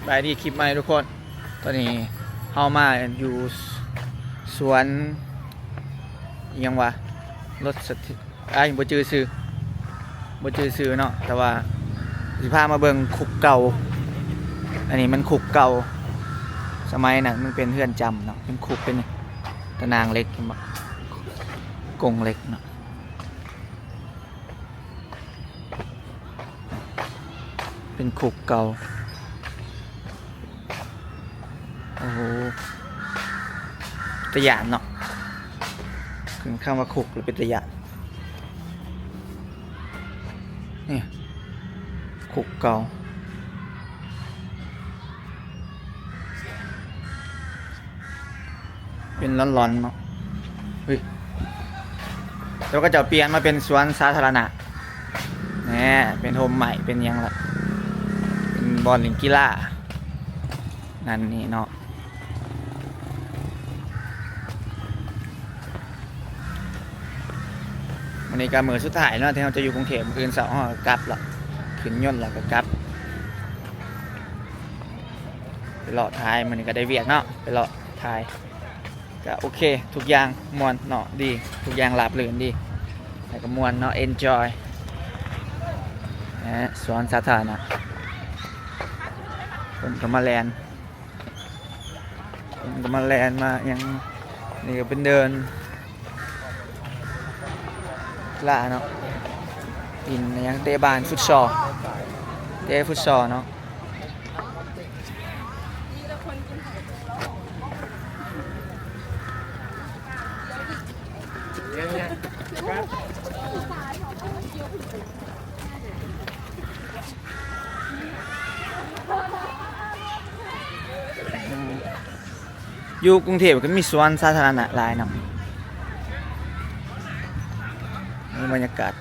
ສະບາຍດີ ຄລິບໃໝ່ທຸກຄົນ. ຕອນນີ້ເຮົາມາຢູ່ສວນ ອີ່ຫຍັງວະ ລົດສະ ອ້າຍ ບໍ່ຈື່ຊື່ ບໍ່ຈື່ຊື່ເນາະ, ແຕ່ວ່າຊິພາມາເບິ່ງຄຸກເກົ່າ. ອັນນີ້ມັນຄຸກເກົ່າ ສະໄໝນັ້ນມັນເປັນເຮືອນຈຳເນາະ, ເປັນຄຸກ ເປັນຕະໜ່າງເຫຼັກ ເຫັນບໍ່? ກົງເຫຼັກເນາະ. ເປັນຄຸກເກົ່າ. ໂອ້ໂຫ ຕາຢ້ານເນາະ, ເຫັນຄຳວ່າຄຸກແລ້ວເປັນຕາຢ້ານ. ນີ້ ຄຸກເກົ່າ. ເປັນລອນໆເນາະ. ເຮີ້ຍ ແຕ່ວ່າເຂົາເຈົ້າປ່ຽນມາເປັນສວນສາທາລະນະ ແນ່ ເປັນຮົ່ມໄມ້ ເປັນຫຍັງລະ ເປັນບ່ອນຫຼິ້ນກິລາ ນັ້ນນີ້ເນາະ. ມື້ນີ້ກໍມື້ສຸດທ້າຍເນາະ ທີ່ເຮົາຈະຢູ່ກຸງເທບ. ມື້ອື່ນເຊົ້າເຮົາກໍກັບລະ ຂຶ້ນຍົນລະກໍກັບ ໄປເລາະຖ່າຍ. ມື້ນີ້ກໍໄດ້ວຽກເນາະ ໄປເລາະຖ່າຍ. ກະໂອເຄ ທຸກຢ່າງມ່ວນເນາະ ດີ ທຸກຢ່າງລາບລື່ນດີ ແລ້ວກະມ່ວນເນາະ ເອັນຈອຍ. ແນະ ສວນສາທາລະນະ ຄົນກະມາແລ່ນ ຄົນກະມາແລ່ນມາຫຍັງ. ນີ້ກະເປັນເດີ່ນລະເນາະ ຫຼິ້ນຫຍັງ ເຕະບານ ຟຸດຊອລ ເຕະຟຸດຊອລເນາະ. ຢູ່ກຸງເທບກໍມີສວນສາທາລະນະຫຼາຍເນາະ. ນີ້ບັນຍາກາດ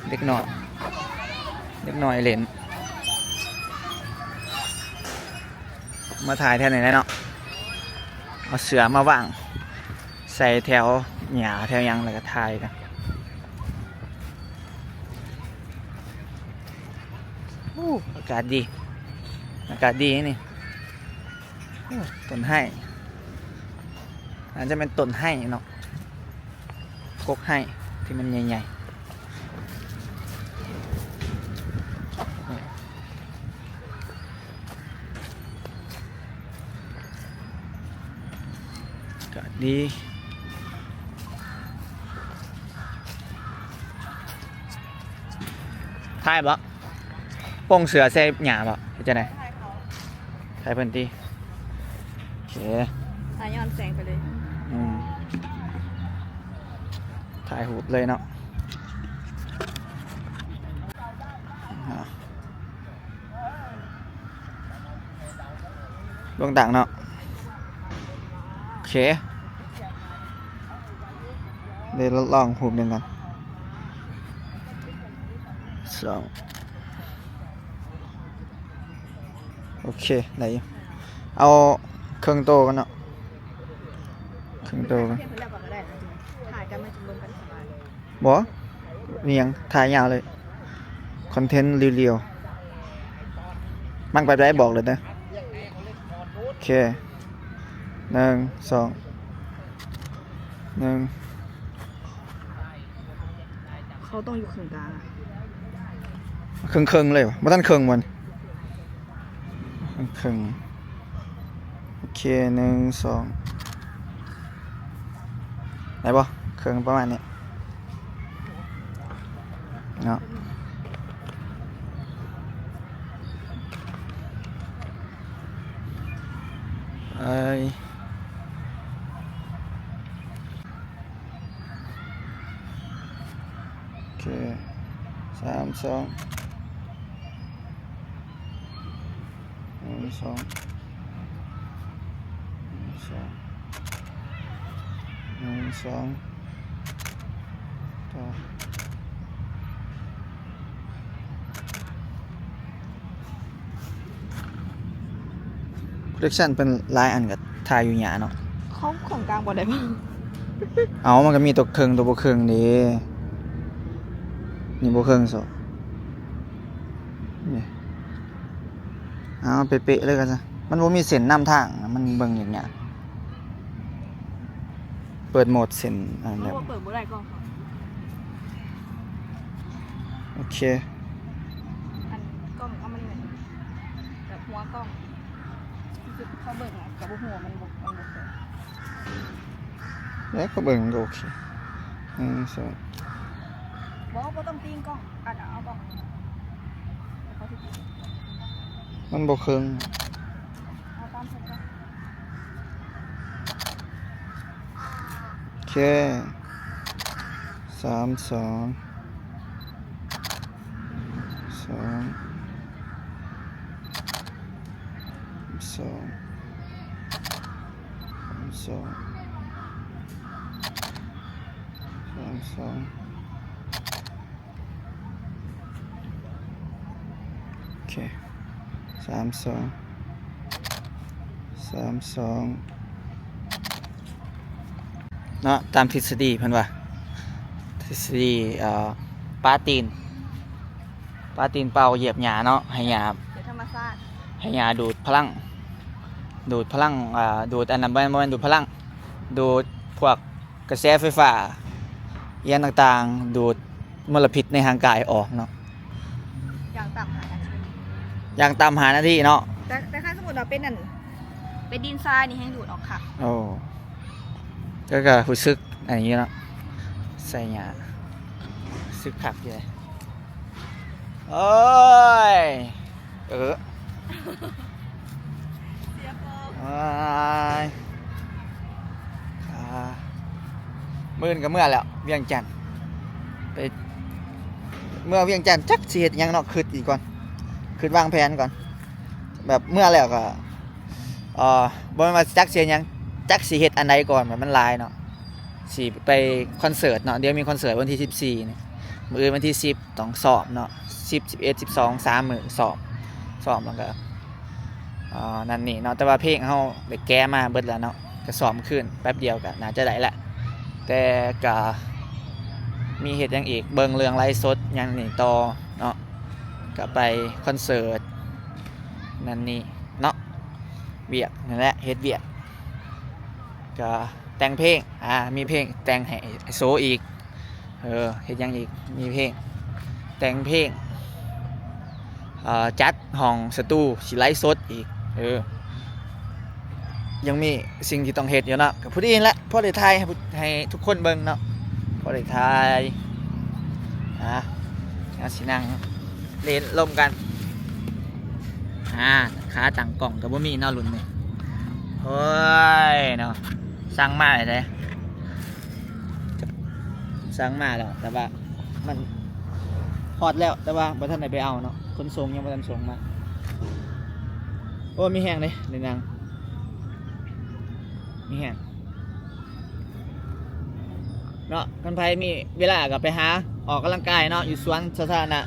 ເດັກນ້ອຍ ເດັກນ້ອຍຫຼິ້ນ. ມາຖ່າຍແຖວນີ້ແຫຼະເນາະ, ເອົາເສື່ອມາວາງໃສ່ແຖວຫຍ້າແຖວຫຍັງ ແລ້ວກໍຖ່າຍກັນ. ໂອ້ ອາກາດດີ ອາກາດດີນີ້. ໂອ້ ຕົ້ນໄຮ ອາດຈະແມ່ນຕົ້ນໄຮເນາະ. ກົກໄຮທີ່ມັນໃຫຍ່ໆ ກະດີ. ຖ່າຍບໍ່? ປົງເສື້ອໃສ່ຫຍ້າບໍ່? ເຮັດຈັ່ງໃດ? ຖ່າຍເພິ່ນຕິ. ໂອເຄ ຖ່າຍຍ້ອນແສງໄປເລີຍ. ອືມ ຖ່າຍຮູບເລີຍເນາະ. ອາ ເບິ່ງຕ່າງເນາະ. ໂອເຄ ເດີລອງຮູບໜຶ່ງກ່ອນ. ສອງ ໂອເຄ ໄດ້ຢູ່. ເອົາເຄິ່ງໂຕກ່ອນເນາະ ເຄິ່ງໂຕກ່ອນ. ບໍ່ມີຫຍັງ ຖ່າຍຍາວເລີຍ ຄອນເທັນລຽວໆ. ມັກແບບໃດບອກເລີຍເດີ. ໂອເຄ ໜຶ່ງ ສອງ ໜຶ່ງ. ເຂົາຕ້ອງຢູ່ເຄິ່ງກາງອະ ເຄິ່ງໆເລີຍ. ບໍ່ທັນເຄິ່ງບໍ່ນີ້? ເຄິ່ງ. ໂອເຄ ໜຶ່ງ ສອງ ໄດ້ບໍ່? ເຄິ່ງປະມານນີ້ເນາະ. ເອີຍ ໂອເຄ ສາມ ສອງ ໜຶ່ງ ສອງ ໜຶ່ງ ສອງ ໜຶ່ງ ສອງ ຕໍ່. ໂປຣດັກຊັນເພິ່ນຫຼາຍອັນກໍຖ່າຍຢູ່ຫຍ້າເນາະ. ເຂົາເຄິ່ງກາງບໍ່ໄດ້ບໍ່? ເອົາ ມັນກໍມີຕົວເຄິ່ງ ຕົວບໍ່ເຄິ່ງເດ້. ນີ້ບໍ່ເຄິ່ງຊະ ນີ້ ເອົາເປະໆເລີຍກໍຊະ ມັນບໍ່ມີເສັ້ນນຳທາງ ມັນເບິ່ງຍາກໆ. ເປີດໂໝດເສັ້ນອັນນັ້ນແລ້ວ ເປີດບໍ່ໄດ້ກ້ອງ. ໂອເຄ ອັນກ້ອງເອົາມານີ້ ແບບຫົວກ້ອງ ຄືເຂົາເບິ່ງອະ ກໍບໍ່ຮູ້ວ່າມັນບໍ່ ມັນບໍ່ເປີດ. ແລ້ວກໍເບິ່ງມັນກໍໂອເຄ. ໜຶ່ງ ສອງ ບໍ່ ບໍ່ຕ້ອງຕີງກ້ອງ ອັນ ເອົາກ້ອງ ມັນບໍ່ເຄິ່ງ. ເອົາຕາມເພິ່ນກ່ອນ. ໂອເຄ ສາມ ສອງ ສອງ ສອງ ສາມ ສອງ ສາມ ສອງ ໂອເຄ ສາມ ສອງ ສາມ ສອງ ເນາະ. ຕາມທິດສະດີເພິ່ນວ່າ ທິດສະດີ ເອີ ປາຕີນ ປາຕີນເປົ່າຢຽບຫຍ້າເນາະ ໃຫ້ຫຍ້າ ເປັນທຳມະຊາດ ໃຫ້ຫຍ້າດູດພະລັງ ດູດພະລັງ ອ່າ ດູດອັນນັ້ນ ບໍ່ແມ່ນ ບໍ່ແມ່ນດູດພະລັງ ດູດພວກກະແສໄຟຟ້າ ອີ່ຫຍັງຕ່າງໆ ດູດມົນລະພິດໃນຮ່າງກາຍອອກເນາະ. ຢ່າງຕ່ຳຫ້ານາທີ ຢ່າງຕ່ຳຫ້ານາທີເນາະ. ແຕ່ ແຕ່ຄັນສົມມຸດວ່າເປັນອັນ ເປັນດິນຊາຍນີ້ແຮ່ງດູດອອກຄັກ. ໂອ້ ແຕ່ກໍຮູ້ສຶກອັນນີ້ເນາະ ໃສ່ຫຍ້າ ຮູ້ສຶກຄັກຢູ່ເດ. ໂອ້ຍ ເອີ ເສຍຟອມ ໂອ້ຍ ອ່າ ມື້ອື່ນກໍເມືອແລ້ວ ວຽງຈັນ ໄປ ເມືອວຽງຈັນຈັກຊິເຮັດຫຍັງເນາະ ຄິດອີກກ່ອນ ຄິດວາງແຜນກ່ອນ. ແບບເມືອແລ້ວກໍ ເອີ ບໍ່ແມ່ນວ່າຈັກຊິເຮັດຫຍັງ ຈັກຊິເຮັດອັນໃດກ່ອນ ແບບມັນຫຼາຍເນາະ. ຊິໄປຄອນເສີດເນາະ ດຽວມີຄອນເສີດວັນທີສິບສີ່ນີ້ ມື້ອື່ນວັນທີສິບຕ້ອງຊ້ອມເນາະ ສິບ ສິບເອັດ ສິບສອງ ສາມມື້ຊ້ອມ ຊ້ອມແລ້ວກໍ ອ່າ ນັ້ນນີ້ເນາະ. ແຕ່ວ່າເພງເຮົາໄດ້ແກະມາເບິດແລ້ວເນາະ ກໍຊ້ອມຄືນແປັບດຽວກໍໜ້າຈະໄດ້ແລ້ວ. ແຕ່ກໍມີເຮັດຫຍັງອີກ ເບິ່ງເລື່ອງໄລຟ໌ສົດຫຍັງນີ້ຕໍ່ເນາະ ກໍໄປຄອນເສີດນັ້ນນີ້ເນາະ ວຽກນັ້ນແຫຼະ ເຮັດວຽກ ກໍແຕ່ງເພງ ອ່າ ມີເພງແຕ່ງໃຫ້ ໃຫ້ໂຊອີກ ເອີ ເຮັດຫຍັງອີກ ມີເພງ ແຕ່ງເພງ ເອີ ຈັດຫ້ອງສະຕູ ຊິໄລຟ໌ສົດອີກ ເອີ ຍັງມີສິ່ງທີ່ຕ້ອງເຮັດຢູ່ເນາະ. ກໍພໍດີແຫຼະ ພໍໄດ້ຖ່າຍໃຫ້ ໃຫ້ທຸກຄົນເບິ່ງເນາະ ພໍໄດ້ຖ່າຍ ອ່າ ເຮົາຊິນັ່ງ ເລ່ນລົມກັນ ອ່າ ຂາຕັ້ງກ້ອງກໍບໍ່ມີເນາະ ລຸ້ນນີ້ ໂອ້ຍເນາະ. ສັ່ງມາແລ້ວເດ້ ສັ່ງມາແລ້ວ ແຕ່ວ່າມັນຮອດແລ້ວ ແຕ່ວ່າບໍ່ທັນໄດ້ໄປເອົາເນາະ ຂົນສົ່ງຍັງບໍ່ທັນສົ່ງມາ. ໂອ້ ມີແຮງເດ້ ໄດ້ນັ່ງ ມີແຮງ ເນາະ. ຄັນໃຜມີເວລາກໍໄປຫາອອກກຳລັງກາຍເນາະ ຢູ່ສວນສາທາລະນະ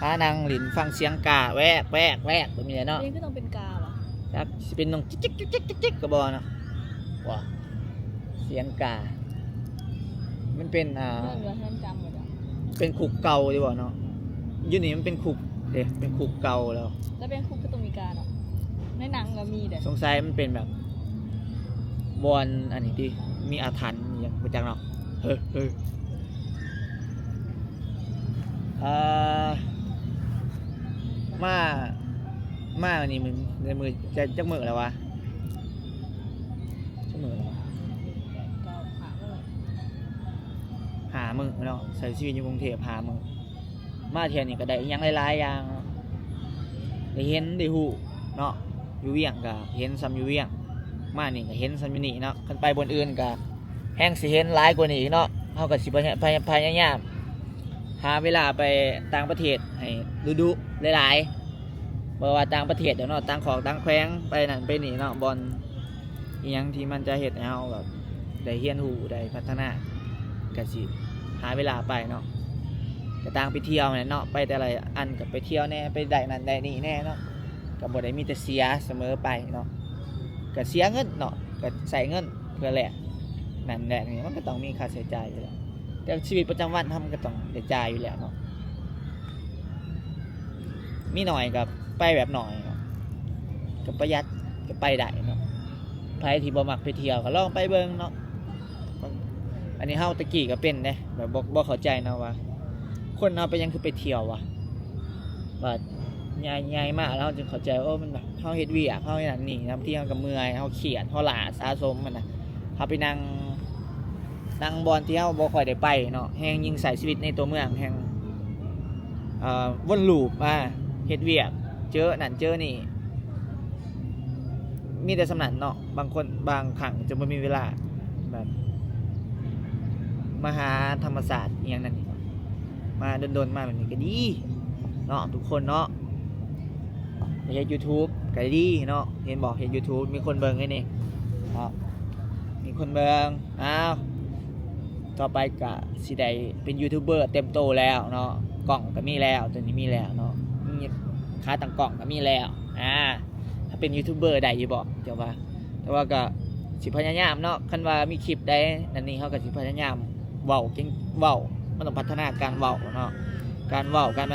ຫານັ່ງຫຼິ້ນຟັງສຽງກາ ແວກ ແວກ ແວກ ແບບນີ້ແຫຼະເນາະ. ເພງຄືຕ້ອງເປັນກາຫວະ? ຈັກຊິເປັນໜົງຈິກໆໆໆກໍບໍ່ເນາະ. ວ້າ ສຽງກາ ມັນເປັນ ອ່າ ເຮືອນ ເຮືອນຈຳບໍ່? ເປັນຄຸກເກົ່າຢູ່ບໍ່ເນາະ? ຢູ່ນີ້ມັນເປັນຄຸກເດ້ ເປັນຄຸກເກົ່າແລ້ວ. ແລ້ວເປັນຄຸກກໍຕ້ອງມີກາເນາະ ໃນໜັງກໍມີເດ້. ສົງໄສມັນເປັນແບບບ່ອນອັນນີ້ຕິ ມີອາຖັນອີ່ຫຍັງບໍ່ຈັກເນາະ. ເຮີ ເຮີ ເອີ ມາ ມານີ້ມັນ ໃນມື້ ຈັກ ຈັກມື້ແລ້ວວະ? ຈັກມື້ແລ້ວວະ? ຫ້າມື້ເນາະ ໃຊ້ຊີວິດຢູ່ກຸງເທບຫ້າມື້. ມາທ່ຽວນີ້ກໍໄດ້ອີ່ຫຍັງຫຼາຍໆຢ່າງເນາະ ໄດ້ເຫັນໄດ້ຮູ້ເນາະ. ຢູ່ວຽງກໍເຫັນສ່ຳຢູ່ວຽງ ມານີ້ກໍເຫັນສ່ຳຢູ່ນີ້ເນາະ. ຄັນໄປບ່ອນອື່ນກໍແຮ່ງຊິເຫັນຫຼາຍກວ່ານີ້ອີກເນາະ. ເຮົາກໍຊິພະຍາ ພະຍາ ພະຍາຍາມຫາເວລາໄປຕ່າງປະເທດໃຫ້ດຸໆຫຼາຍໆ ບໍ່ວ່າຕ່າງປະເທດດອກເນາະ ຕ່າງຂອກຕ່າງແຂວງ ໄປນັ້ນໄປນີ້ເນາະ ບ່ອນ ອີ່ຫຍັງທີ່ມັນຈະເຮັດໃຫ້ເຮົາແບບໄດ້ຮຽນຮູ້ ໄດ້ພັດທະນາ ກະຊິຫາເວລາໄປເນາະ. ກະຕ່າງໄປທ່ຽວແຫຼະເນາະ ໄປແຕ່ລະອັນກະໄປທ່ຽວແດ່ ໄປໄດ້ນັ້ນໄດ້ນີ້ແດ່ເນາະ. ກະບໍ່ໄດ້ມີແຕ່ເສຍສະເໝີໄປເນາະ ກະເສຍເງິນເນາະ ກະໃຊ້ເງິນເພື່ອແລກນັ້ນແລກນີ້ ມັນກະຕ້ອງມີຄ່າໃຊ້ຈ່າຍຢູ່ແລ້ວ. ແຕ່ຊີວິດປະຈຳວັນເຮົາມັນກະຕ້ອງໄດ້ຈ່າຍຢູ່ແລ້ວເນາະ. ມີໜ້ອຍກໍໄປແບບໜ້ອຍເນາະ ກໍປະຢັດ ກໍໄປໄດ້ເນາະ. ໃຜທີ່ບໍ່ມັກໄປທ່ຽວກໍລອງໄປເບິ່ງເນາະ. ອັນນີ້ເຮົາແຕ່ກີ້ກໍເປັນເດ້ ແບບບໍ່ ບໍ່ເຂົ້າໃຈເນາະວ່າ ຄົນເຮົາເປັນຫຍັງຄືໄປທ່ຽວວະ. ບາດໃຫຍ່ ໃຫຍ່ມາແລ້ວເຮົາຈຶ່ງເຂົ້າໃຈ ໂອ້ ມັນແບບເຮົາເຮັດວຽກ ເຮົາເຮັດນັ້ນນີ້ ບາງທີເຮົາກໍເມື່ອຍ ເຮົາຄຽດ ເຮົາຫຼ້າສະສົມຫັ້ນນະ. ເຮົາໄປນັ່ງ ນັ່ງບ່ອນທີ່ເຮົາບໍ່ຄ່ອຍໄດ້ໄປເນາະ ແຮ່ງຍິ່ງໃຊ້ຊີວິດໃນຕົວເມືອງ ແຮ່ງ ເອີ ວົນລູບມາເຮັດວຽກ ເຈີນັ້ນເຈີນີ້ ມີແຕ່ສ່ຳນັ້ນເນາະ. ບາງຄົນ ບາງຄັ້ງຈະບໍ່ມີເວລາແບບມາຫາທຳມະຊາດອີ່ຫຍັງນັ້ນນີ້ ມາດົນໆມາແບບນີ້ກໍດີເນາະ ທຸກຄົນເນາະ. ເຮັດ YouTube ກໍດີເນາະ ເຫັນບໍ່ ເຮັດ YouTube ມີຄົນເບິ່ງເດ້ນີ້ເນາະ ມີຄົນເບິ່ງ. ອ້າວ ຕໍ່ໄປກໍຊິໄດ້ເປັນຢູທູບເບີເຕັມໂຕແລ້ວເນາະ ກ້ອງກໍມີແລ້ວ ຕົວນີ້ມີແລ້ວເນາະ ມີຂາຕັ້ງກ້ອງກໍມີແລ້ວ. ອາ ຖ້າເປັນຢູທູບເບີໄດ້ຢູ່ບໍ່ ເຈົ້າວ່າ? ແຕ່ວ່າກໍຊິພະຍາຍາມເນາະ ຄັນວ່າມີຄລິບໃດນັ້ນນີ້ ເຮົາກໍຊິພະຍາຍາມເວົ້າເກັ່ງ ເວົ້າ ມັນຕ້ອງພັດທະນາການເວົ້າເນາະ ການເວົ້າ ການ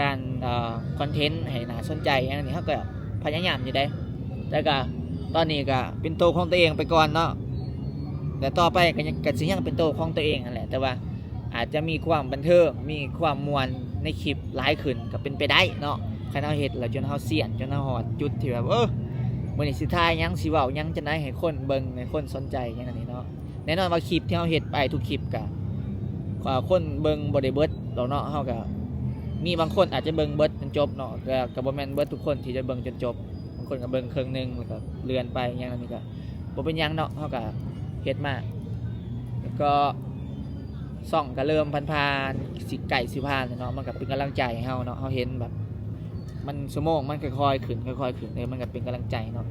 ການ ເອີ ຄອນເທັນໃຫ້ໜ້າສົນໃຈຫຍັງນີ້ ເຮົາກໍພະຍາຍາມຢູ່ເດ້. ແຕ່ກໍຕອນນີ້ກໍເປັນໂຕຂອງຕົວເອງໄປກ່ອນເນາະ ແຕ່ຕໍ່ໄປກໍຍັງ ກໍຊິຍັງເປັນໂຕຂອງຕົວເອງຫັ້ນແຫຼະ ແຕ່ວ່າອາດຈະມີຄວາມບັນເທີງ ມີຄວາມມ່ວນໃນຄລິບຫຼາຍຂຶ້ນກໍເປັນໄປໄດ້ເນາະ. ຄັນເຮົາເຮັດແລ້ວຈົນເຮົາຊຽນ ຈົນເຮົາຮອດຈຸດທີ່ແບບ ເອີ ມື້ນີ້ຊິຖ່າຍຫຍັງ ຊິເວົ້າຫຍັງ ຈັ່ງໃດໃຫ້ຄົນເບິ່ງ ໃຫ້ຄົນສົນໃຈຫຍັງອັນນີ້ເນາະ. ແນ່ນອນວ່າຄລິບທີ່ເຮົາເຮັດໄປທຸກຄລິບກະ ເອີ ຄົນເບິ່ງບໍ່ໄດ້ເບິດດອກເນາະ ເຮົາກະມີບາງຄົນອາດຈະເບິ່ງເບິດຈົນຈົບເນາະ ແຕ່ກະບໍ່ແມ່ນເບິດທຸກຄົນທີ່ຈະເບິ່ງຈົນຈົບ ບາງຄົນກະເບິ່ງເຄິ່ງໜຶ່ງແລ້ວກະເລື່ອນໄປຫຍັງ ອັນນີ້ກະບໍ່ເປັນຫຍັງເນາະ ເຮົາກະເຮັດມາ ແລ້ວກໍຊ່ອງກະເລີ່ມຜ່ານໆ ຊິໃກ້ຊິຜ່ານແລ້ວເນາະ ມັນກະເປັນກຳລັງໃຈໃຫ້ເຮົາເນາະ ເຮົາເຫັນແບບ ມັນ ຊົ່ວໂມງມັນຄ່ອຍໆຂຶ້ນ ຄ່ອຍໆຂຶ້ນ ເອີ ມັນກໍເປັນກຳລັງໃຈເນາະ.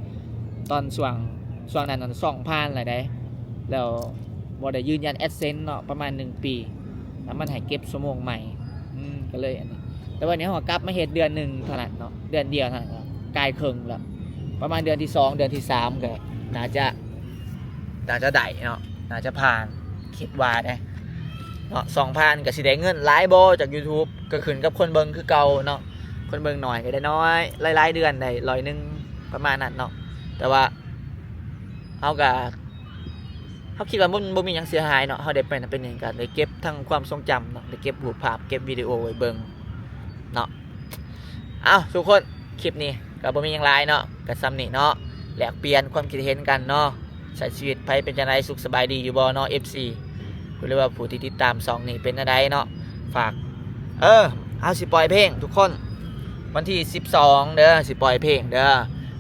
ຕອນຊ່ວງ ຊ່ວງນັ້ນ ຊ່ອງຜ່ານແລ້ວເດ້ ແລ້ວບໍ່ໄດ້ຢືນຢັນແອັດເຊັນເນາະ ປະມານໜຶ່ງປີ ແລ້ວມັນໃຫ້ເກັບຊົ່ວໂມງໃໝ່ ອືມ ກໍເລີຍອັນນີ້ ແຕ່ວ່ານີ້ເຮົາກໍກັບມາເຮັດເດືອນໜຶ່ງເທົ່ານັ້ນເນາະ ເດືອນດຽວເທົ່ານັ້ນກໍກາຍເຄິ່ງແລ້ວ ປະມານເດືອນທີສອງ ເດືອນທີສາມກໍໜ້າຈະ ໜ້າຈະໄດ້ເນາະ ໜ້າຈະຜ່ານ ຄິດວ່າເດ້ເນາະ. ຊ່ອງຜ່ານກໍຊິໄດ້ເງິນຫຼາຍບໍ່ຈາກຢູທູບ ກໍຂຶ້ນກັບຄົນເບິ່ງຄືເກົ່າເນາະ ຄົນເບິ່ງໜ້ອຍກໍໄດ້ໜ້ອຍ ຫຼາຍໆເດືອນໄດ້ຮ້ອຍໜຶ່ງ ປະມານນັ້ນເນາະ. ແຕ່ວ່າເຮົາກໍ ເຮົາຄິດວ່າມັນບໍ່ມີຫຍັງເສຍຫາຍເນາະ ເຮົາໄດ້ໄປນັ້ນໄປນີ້ກໍໄດ້ເກັບທັງຄວາມຊົງຈຳເນາະ ໄດ້ເກັບຮູບພາບ ເກັບວິດີໂອໄວ້ເບິ່ງເນາະ. ເອົ້າ ທຸກຄົນ ຄລິບນີ້ກໍບໍ່ມີຫຍັງຫຼາຍເນາະ ກໍສ່ຳນີ້ເນາະ ແລກປ່ຽນຄວາມຄິດເຫັນກັນເນາະ. ໃຊ້ຊີວິດໃຜເປັນຈັ່ງໃດ ສຸກສະບາຍດີຢູ່ບໍ່ເນາະ ເອັຟຊີ ຫຼືວ່າຜູ້ທີ່ຕິດຕາມຊ່ອງນີ້ເປັນແນວໃດເນາະ. ຝາກ ເອີ ເຮົາຊິປ່ອຍເພງທຸກຄົນ ວັນທີສິບສອງເດີ ຊິປ່ອຍເພງເດີ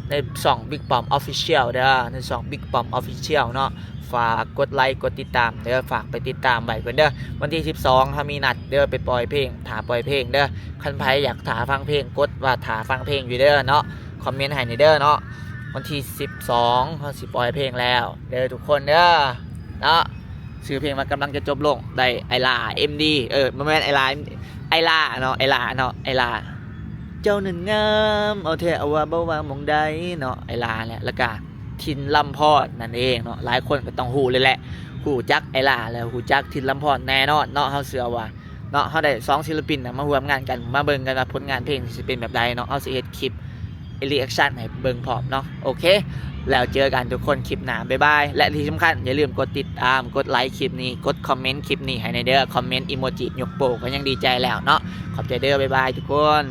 ໃນຊ່ອງ Big Pom Official ເດີ ໃນຊ່ອງ Big Pom Official ເນາະ. ຝາກກົດໄລກົດຕິດຕາມເດີ ຝາກໄປຕິດຕາມໄວ້ເພິ່ນເດີ. ວັນທີສິບສອງເຮົາມີນັດເດີ ໄປປ່ອຍເພງ ຖ້າປ່ອຍເພງເດີ. ຄັນໃຜຢາກຖ້າຟັງເພງ ກົດວ່າຖ້າຟັງເພງຢູ່ເດີເນາະ ຄອມເມັນໃຫ້ແດ່ເດີເນາະ. ວັນທີສິບສອງເຮົາຊິປ່ອຍເພງແລ້ວເດີທຸກຄົນເດີເນາະ. ຊື່ເພງວ່າກຳລັງຈະຈົບລົງ ໄດ້ໄອລາ ເອັມ ດີ ເອີ ບໍ່ແມ່ນໄອລາ ໄອລາເນາະ ໄອລາເນາະ ໄອລາ ເຈົ້ານັ້ນງາມເອົາແທ້ເອົາວ່າ ບໍ່ວ່າໝ່ອງໃດເນາະ ໄອລາແຫຼະ ແລ້ວກະ ຖິ່ນລຳພອນນັ້ນເອງເນາະ. ຫຼາຍຄົນກໍຕ້ອງຮູ້ເລີຍແຫຼະ ຮູ້ຈັກໄອລາ ແລ້ວຮູ້ຈັກຖິ່ນລຳພອນແນ່ນອນເນາະ. ເຮົາເຊື່ອວ່າເນາະ ເຮົາໄດ້ສອງສິລະປິນນະມາຮ່ວມງານກັນ ມາເບິ່ງກັນວ່າຜົນງານເພງຊິເປັນແບບໃດເນາະ. ເຮົາຊິເຮັດຄລິບ reaction ໃຫ້ເບິ່ງພ້ອມເນາະ. ໂອເຄ ແລ້ວເຈີກັນທຸກຄົນຄລິບໜ້າ ບາຍບາຍ. ແລະທີ່ສຳຄັນຢ່າລືມກົດຕິດຕາມ ກົດໄລຄລິບນີ້ ກົດຄອມເມັນຄລິບນີ້ໃຫ້ແດ່ເດີ. ຄອມເມັນອີໂມຈິຍົກໂປ້ກໍຍັງດີໃຈແລ້ວເນາະ. ຂອບໃຈເດີ ບາຍບາຍທຸກຄົນ.